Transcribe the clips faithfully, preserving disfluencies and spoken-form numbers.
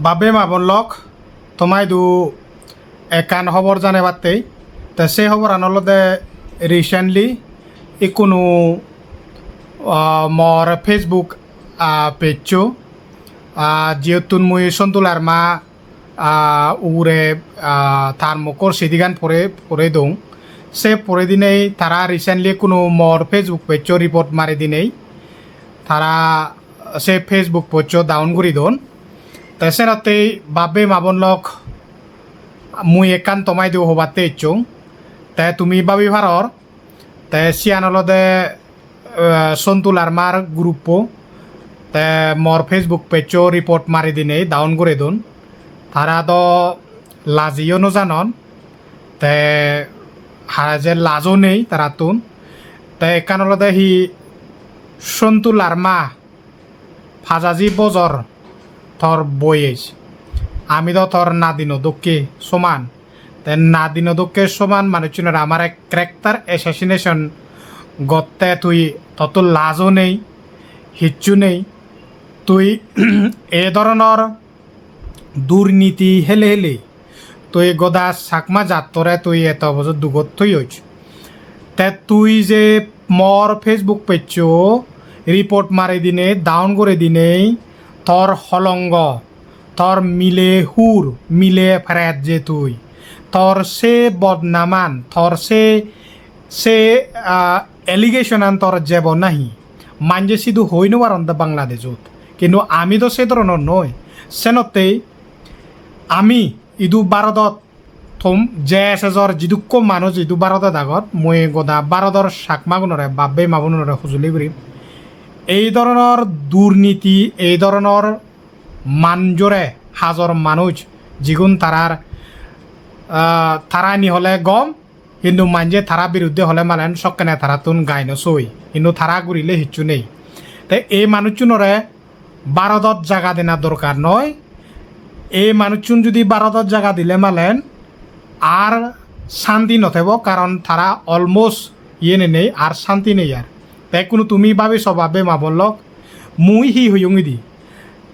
Bab-bei ma-bon lok, toma idu ekkan hobor janebattei. Te se hoboran olode recently ikkunu, ah, mor Facebook, ah, page-o, ah, jiyottun mui Sontu Larma, ah, ugure, ah, tar mokkor sidigan pore, pore dong. Se pore dinei tara recently ikkunu mor Facebook page-o report mari dinei tara se Facebook page-o down guri don. Te senottei bab-bei ma-bon lok, mui ekkan toma idu hobatte icchung. Te tumi babi paror, te siyan olode, eh, Sontu Larmar group-o, te mor Facebook page-o report mari dinei down guri don. Tara do lajiyo no janon, te hara je lajo nei tarattun. Te ekkan olode hi, Sontu Larma, pajaji bojor tor boyej. Ami do tor nadino dokke soman. Te nadino dokke soman manuchunore amare character assassination gotte tui, totto lajo nei, hicchu nei. Tui ei dhoronor durniti hele hele tui goda Chakma jattore tui eto bojor dugot thoyoj. Te tui je mor Facebook page-o report mari dinei, down guri dinei, tor holongo, tor mile hur, mile peret je tui, tor se bodnaman, tor se, se, ah, allegation-an tor jebo nahi? Manje sidu hoi no paron de Bangladeshot. Kintu ami do se dhoronor noi. Senottei ami idu Bharodot thom, J S S-or jidukko manuj idu Bharodot agon, mui goda Bharodor Chakmagunore, bab-bei ma-bonunore hujuli gurim. Ei dhoronor durniti, ei dhoronor manjore, hajor manuj, jigun tarar, ah, tara ni hole gom, hintu manje tara biruddhe hole malen sokkene tarattun gai no soi. Hintu tara gurile hicchu nei. Te ei manuchunore Bharodot jaga dena dorkar noi. Ei manuchun judi Bharodot jaga dile malen ar santi no thebo, karon tara almost iyene nei, ar santi nei ar. Te ikkunu tumi babi so bab-bei ma-bon lok, mui hi hoyong idi?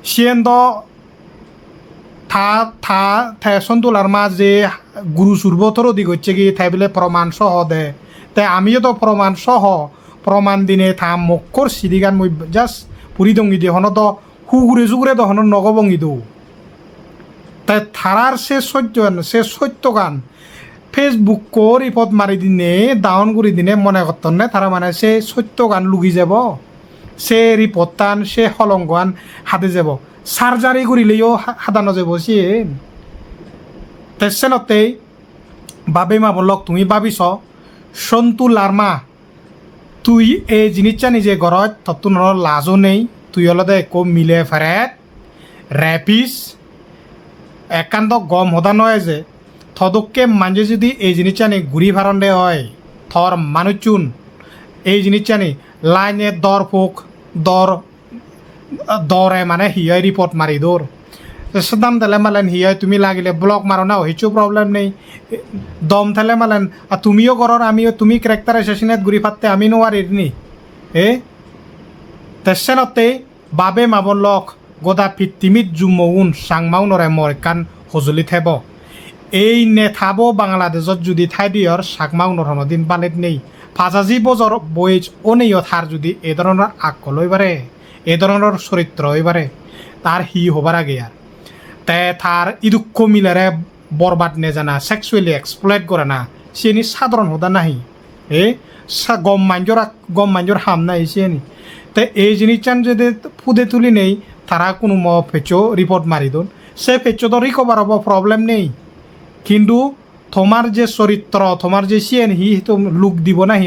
Siyen do ta, ta, te Sontu Larma je guru surbo torodi gocche gi, te bile proman soho de. Te amiyo do proman soho, proman dinei ta mokkor sidigan mui just puri dong idi, hono do hugure sugure do hono no gobong idu. Te tarar se sottogan, se sottogan Facebook-o report mari dinei, down guri dinei mone gottonne tara mane se sottogan lugi jebo, se report-tan, se holongoan hade jebo. Surgery gurileyo ha-, hada no jebo siyen. Te senottei bab-bei ma-bon lok, tumi babi so, Sontu Larma, tui ei jinissani je goroj, tottun hono lajo nei, tui olode ekko mile peret, rapist, ekkan do gom hoda noi je, to dokke manje judi ei jinissani guri paronde oi, tor manuchun ei jinissani line-e dor pok, dor, dore mane hi oi report mari dor. Te sedam dele malen hi oi, tumi lagile block maro na, hicchu problem nei. Dom thele malen, a tumiyo goror, amiyo, tumi character assassinate guri patte ami no parir ni? E? Te senottei bab-bei ma-bon lok, goda pittimit jummogun Changmaunore mor ekkan hojoli thebo. Ei netabo Bangladeshot judi thai diyor, Chakmaunor honodin balet nei. Pajaji bojor boyej oneyo tar judi ei dhoronor akkol oi pare, ei dhoronor choritro oi pare, tar hi hobar age ar? Te tar idukko milere borbad nejana, sexually exploit gorana, siyeni sadharon hoda nahi? E, sa-, gom manjor ak-, gom manjor ham nahi siyeni? Te ei jinissan jede pude tulinei tara kunumo page-o report mari don, se page-o do recover obo, problem nei. Kintu tomar je choritro, tomar je siyen hi to luk dibo nahi?